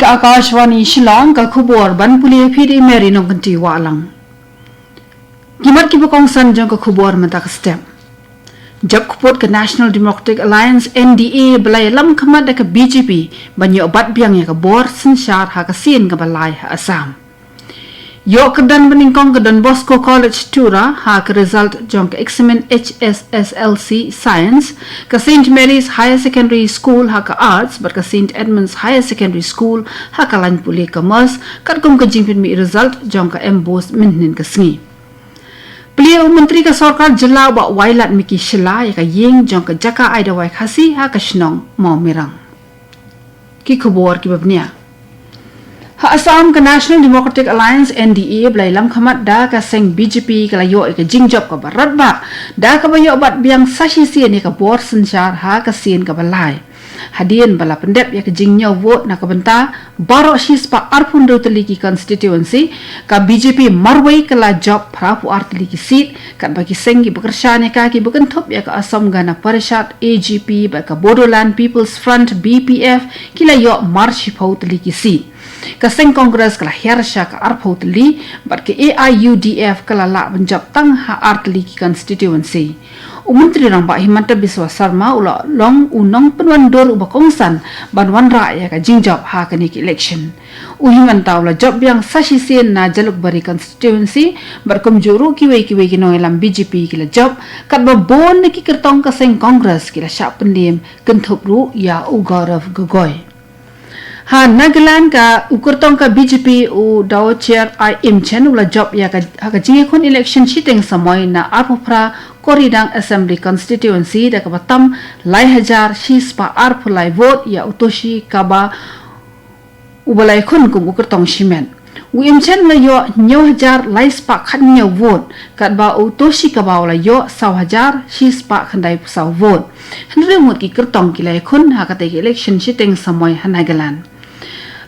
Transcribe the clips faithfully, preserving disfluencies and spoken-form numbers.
Akashvani Shillong, ka khubor ban pule phi da i Mary Nongkynti Wahlang. Ki mat kiba kongsan jong ka khubor mynta ka step. Jop kput ka National Democratic Alliance, N D A, ba la ïalam khmat da ka B J P ban ïoh bat biang ïa ka bor synshar ha ka sien kaba lai ha Assam. Ïoh kyrdan banyngkong ka Don Bosco College Tura ha ka result jong ka eksamin H S S L C Science, ka Saint Mary's Higher Secondary School ha ka Arts bad ka Saint Edmund's Higher Secondary School ha ka lain pule Commerce, katkum ka jingpynmih result jong ka MBOSE mynhynnin ka sngi. Plie u Myntri ka Sorkar Jylla u Bah Wailadmiki Shylla ïa ka ïing jong ka jaka ai dawai Khasi ha ka shnong Mawmerang. Ki khubor kiba bniah. Ha Assam, ka National Democratic Alliance, N D A, ba la ïalam khmat da ka seng B J P ka la ïoh ïa ka jingjop kaba radbah da kaba ïoh bat biang sa shisien ïa ka bor synshar ha ka sien kaba lai. Hadien ba la pyndep ïa ka jingñiew vote na ka bynta baroh shispah arphew hynriew tylli ki constituency, ka B J P marwei ka la jop phra phew ar tylli ki seat, katba ki seng kiba kyrshan ïa ka, kiba kynthup ïa ka Assam Gana Parishad, A G P, bad ka Bodoland People's Front, B P F, ki la ïoh mar shiphew tylli ki seat. Ka seng Congress ka la hiar sha ka arphew tylli, bad ka A I U D F ka la lah ban jop tang ha ar tylli ki constituency. U Myntri Rangbah Himanta Biswa Sarma u la long u nongpynwandur uba kongsan ban wanrah ïa ka jingjop ha kane ka election. U Himanta u la jop biang sa shisien na Jalukbari constituency, bad kumjuh ruh kiwei kiwei ki nongïalam B J P ki la jop, katba bun na ki kyrtong ka seng Congress ki la shah pynliem, kynthup ruh ïa u Gaurav Gogoi. Ha Nagaland, ka u kyrtong ka B J P u Daw Chiar Ai Imchen u la jop ïa ka, ha ka jingïakhun election shiteng samoi na arphew phra Koridang Assembly Constituency da kaba tam lai hajar shispah arphew lai vote ïa u Toshi Kaba uba la ïakhun kum u kyrtong shimet. U Imchen u la ïoh hynñiew hajar lai spah khathynñiew vote, katba u Toshi Kaba u la ïoh saw hajar shispah khyndaiphew saw vote. Hynriew ngut ki kyrtong ki la ïakhun ha katei ka election shiteng samoi ha Nagaland.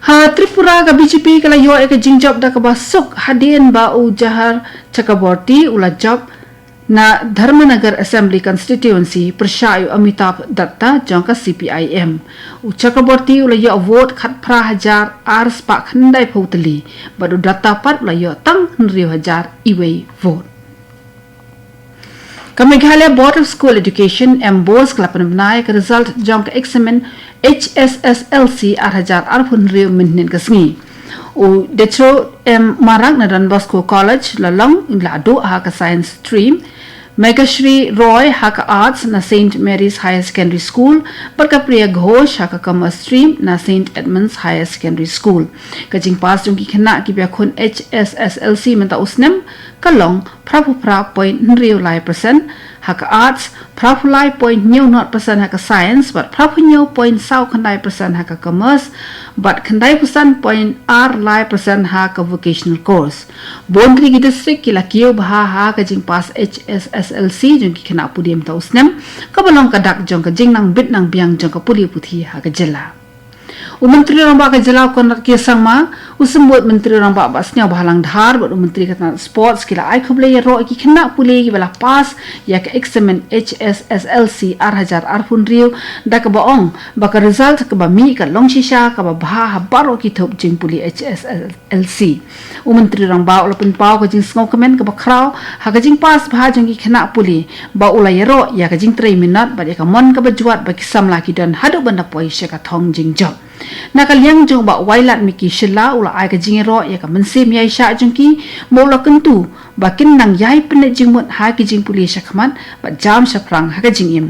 Ha Tripura, ka B J P ka la ïoh ïa ka jingjop da kaba suk hadien ba u Jahar Chakraborty u la jop na Dharmanagar Assembly Constituency pyrshah ïa u Amitabh Datta jong ka C P I M. U Chakraborty u la ïoh vote khatphra hajar ar spah khyndaiphew tylli, bad u Datta pat u la ïoh tang hynriew hajar iwei vote. Ka Meghalaya Board of School Education, MBOSE, ka la pynbna ïa ka result jong ka eksamin H S S L C ar hajar arphew hynriew mynhynnin ka sngi. U Decho M Marak na Don Bosco College la long, la duh ha ka Science Stream, Megashri Roy ha ka Arts na Saint Mary's Higher Secondary School, bad ka Priya Ghosh ha ka Commerce Stream na Saint Edmund's Higher Secondary School. Ka jingpass jong ki khynnah kiba ïakhun H S S L C mynta u snem ka long phra phew phra point hynriew lai percent ha ka Arts, phra phew lai point hynñiew nod percent ha ka Science, bad phra phew hynñiew point saw khyndai percent ha ka Commerce, bad khyndai phew san point ar lai percent ha ka Vocational Course. Bun tylli ki district ki la kiew bha ha ka jingpass H S S L C jong ki khynnah pule mynta u snem, kaba long ka dak jong ka jingnang bit nang biang jong ka pule puthi ha ka jylla. U Myntri Rangbah ka jylla u Conrad K Sangma, u Symbud Myntri Rangbah Bah Sniawbhalang Dhar, bad u Myntri ka tnat Sports ki la ai khublei ïaroh ïa ki khynnah pule kiba la pass ïa ka eksamin H S S L C ar hajar arphew hynriew, da kaba ong ba ka result kaba mih ka long shisha kaba bha ha baroh ki thup jingpule H S S L C. U Myntri Rangbah u la pynpaw ka jingsngewkmen kaba khraw ha ka jingpass bha jong ki khynnah pule, ba u la ïaroh ïa ka jingtrei minot bad ïa ka mon kaba jwat ba ki samla ki don haduh ban da poi sha ka thong jingjop. Na ka liang jong u Bah Wailadmiki Shylla, u la ai ka jingïaroh ïa ka mynsiem ïaishah jong ki, ba u la kyntu ba kin nang ïai pynleit jingmut ha ki jingpule shakhmat bad jam shaphrang ha ka jingim.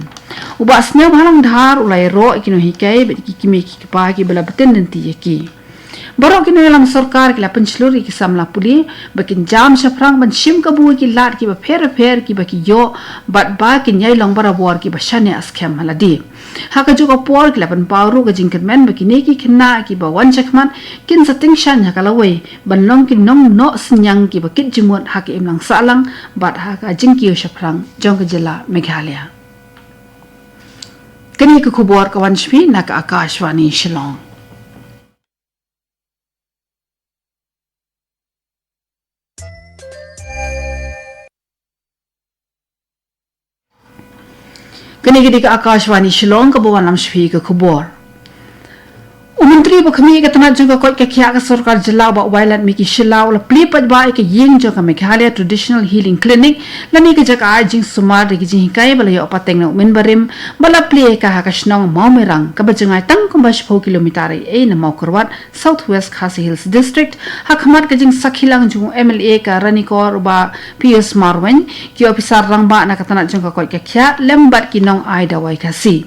U Bah Sniawbhalang Dhar u la ïaroh ïa ki nonghikai bad ki kmie ki kpa kiba la btin lynti ïa ki. Baroh ki nongïalam sorkar ki la pynshlur ïa ki samla pule ba kin jam shaphrang ban shim kabu ïa ki lad kiba pher bapher kiba ki ïoh, bad ba kin ïai long barabor kiba shaniah skhem ha lade. Ha kajuh ka por ki la pynpaw ruh ka jingkyrmen ba kine ki khynnah kiba wan shakhmat kin sa tyngshaiñ ha ka lawei ban long ki nongnoh synñiang kiba kit jingmut ha ka imlang sahlang bad ha ka jingkiew shaphrang jong ka jylla Meghalaya. Kane ka khubor ka wan sha phi na ka Akashvani Shillong. Kane ka dei ka Akashvani Shillong, kaba wanlam sha phi ka khubor. U Myntri Ïa u ba khmih ka tnat jong ka koit ka khiah, ka sorkar jylla u Bah Wailadmiki Shylla u la plie paidbah ïa ka ïing jong ka Meghalaya Traditional Healing Clinic lane ka jaka ai jingsumar da ki jinghikai ba la ïoh pateng na u mynbarim ba la plie ïa ka ha ka shnong Mawmerang, kaba jngai tang kumba shiphew kilometer ei ei na Mawkyrwat, South West Khasi Hills District, ha khmat ka jingsakhi lang jong u M L A ka Ranikor u Bah Pius Marwein, ki ophisar rangbah na ka tnat jong ka koit ka khiah lem bad ki nong ai dawai Khasi.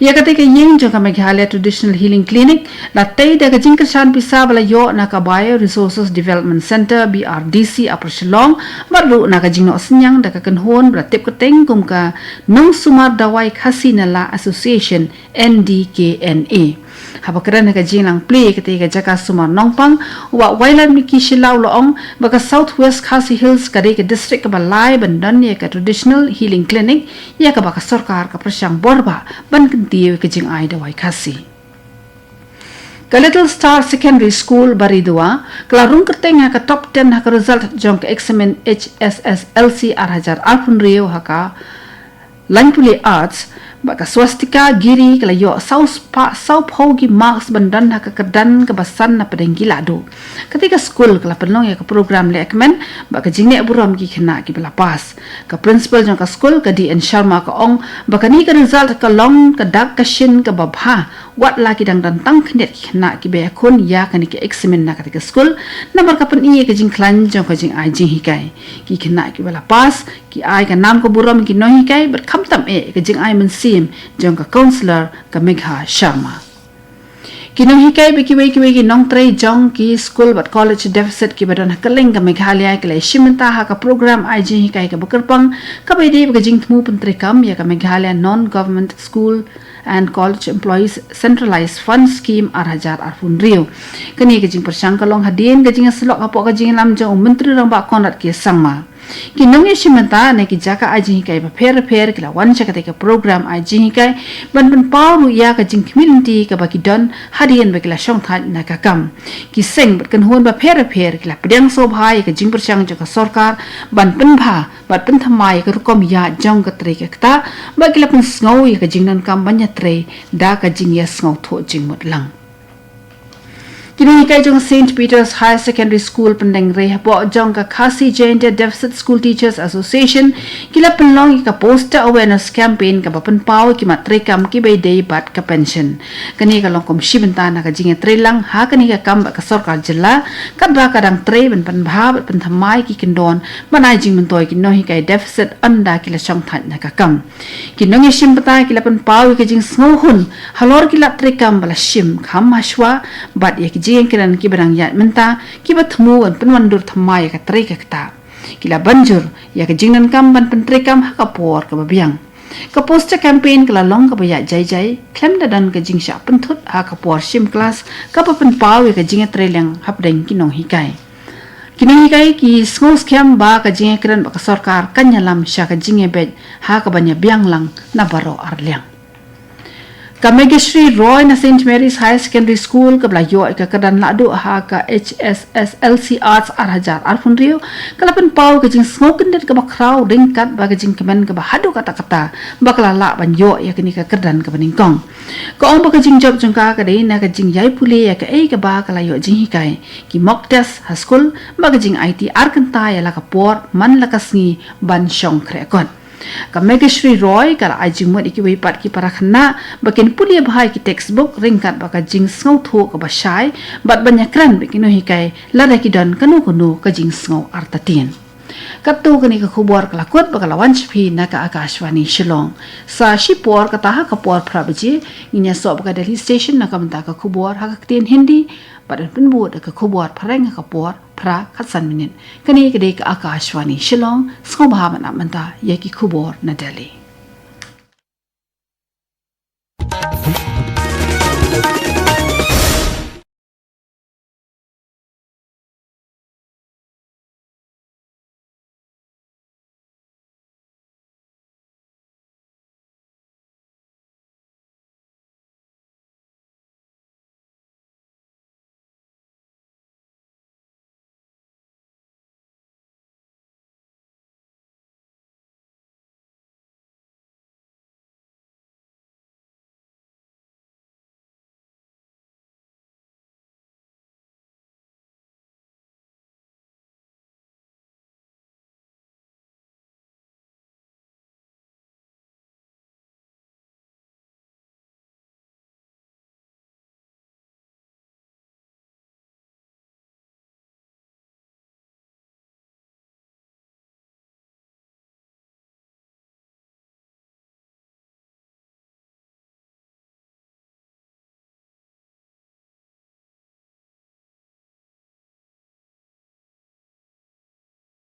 Ïa katei ka ïing jong ka Meghalaya Traditional Healing Clinic la tei da ka jingkyrshan pisa ba la ïoh na ka Bio Resources Development Centre, B R D C, Upper Shillong, bad ruh na ka jingnoh synñiang da ka kynhun ba la tip kyrteng kum ka Nongsumar Dawai Khasi Nala Association, N D K N A. Haba kren ha ka jinglang plie ïa katei ka jaka sumar nongpang, u Bah Wailadmiki Shylla u la ong ba ka South West Khasi Hills ka dei ka district kaba lai ban don ïa ka Traditional Healing Clinic, ïa kaba ka sorkar ka pyrshang bor bha ban kyntiew ïa ka jingai dawai Khasi. Ka Little Star Secondary School, Baridua, ka la rung kyrteng ha ka top ten ha ka result jong ka eksamin H S S L C ar hajar arphew hynriew ha ka lain pule Arts, bad ka Swastika Giri ka la ïoh saw spah saw phew ki marks ban don ha ka kyrdan kaba san na pdeng ki lahduh. Katei ka skul ka la pynlong ïa ka program leh kmen bad ka jingleh burom ki khynnah kiba la pass. Ka principal jong ka skul, ka D N Sharma, ka ong ba kane ka result ka long ka dak ka shin kaba bha, wat la ki dang don tang khyndiat ki khynnah kiba ïakhun ïa kane ka eksamin na katei ka skul, namar ka pyni ïa ka jingkhlaiñ jong ka jingai jinghikai. Ki khynnah kiba la pass ki ai ka nam ka burom ïa ki nonghikai bad khamtam eh ïa ka jingai mynsiem jong ka counsellor, ka Megha Sharma. Ki nonghikai bad kiwei kiwei ki nongtrei jong ki skul bad college deficit kiba don ha kylleng ka Meghalaya ki la ïashim bynta ha ka program ai jinghikai kaba kyrpang, kaba ïadei bad ka jingthmu pyntreikam ïa ka Meghalaya Non-Government School and College Employees Centralised Fund Scheme ar hajar arphew hynriew. Kane ka jingpyrshang ka long hadien ka jingïasyllok hapoh ka jingïalam jong u Myntri Rangbah Conrad K Sangma. Ki nongïashim bynta na ki jaka ai jinghikai bapher bapher ki la wan sha katei ka program ai jinghikai ban pynpaw ruh ïa ka jingkhmih lynti kaba ki don hadien ba ki la shongthait na ka kam. Ki seng bad kynhun bapher bapher ki la pdiang sngewbha ïa ka jingpyrshang jong ka sorkar ban pynbha bad pynthymmai ïa ka rukom ïaid jong ka trei ka ktah, bad ki la pynsngew ïa ka jingdonkam ban ïatrei da ka jingïasngewthuh jingmut lang. Ki nonghikai jong Saint Peter's Higher Secondary School, Pyndengrei, hapoh jong ka Khasi Jaintia Deficit School Teachers Association, ki la pynlong ïa ka poster awareness campaign kaba pynpaw ïa ki mat treikam kiba ïadei bad ka pension. Kane ka long kum shi bynta na ka jingïatreilang ha kane ka kam bad ka sorkar jylla, katba ka dang trei ban pynbha bad pynthymmai ki kyndon ban ai jingmyntoi ïa ki nonghikai deficit ynda ki la shongthait na ka kam. Ki nongïashim bynta ki la pynpaw ïa ka jingsngewhun halor ki lad treikam ba la shim kham hashwa bad ïa ki jingïakren kiba dang ïaid mynta kiba thmu ban pynwandur thymmai ïa ka trei ka ktah. Ki la ban jur ïa ka jingdonkam ban pyntreikam ha ka por kaba biang. Ka poster campaign ka la long kaba ïaid jai jai, khlem da don ka jingshah pynthut ha ka por shim klas, kaba pynpaw ïa ka jingïatreilang hapdeng ki nonghikai. Ki nonghikai ki sngewskhem ba ka jingïakren bad ka sorkar kan ïalam sha ka jingïabeit ha kaban ïabiang lang na baroh arliang. Ka Megashri Roy na Saint Mary's Higher Secondary School, kaba la ïoh ïa ka kyrdan lahduh ha ka H S S L C Arts ar hajar arphew hynriew, ka la pynpaw ïa ka jingsngewkyndit kaba khraw ryngkat bad ka jingkmen kaba haduh katta katta ba ka la lah ban ïoh ïa kane ka kyrdan kaba nyngkong. Ka ong ba ka jingjop jong ka ka dei na ka jingïai pule ïa kaei kaba ka la ïoh jinghikai, ki mock test ha skul, bad ka jingaiti ar kynta ïa la ka por man la ka sngi ban shong khreh kot. Ka Megashri Roy ka la ai jingmut ïa kiwei pat ki para khynnah ba kin pule bha ïa ki textbook ryngkat bad ka jingsngewthuh kaba shai, bad ban ïakren bad ki nonghikai lada ki don kano kano ka jingsngew artatien. Katto kane ka khubor ka la kut bad ka la wan sha phi na ka Akashvani Shillong. Sa shipor kata ha ka por phra baje ngin ïasoh bad ka Delhi Station na ka bynta ka khubor ha ka ktien Hindi, bad yn pynbud da ka khubor phareng ha ka por phra khatsan minit. Kane ka dei ka Akashvani Shillong, sngewbha ban ap mynta ïa ki khubor na Delhi.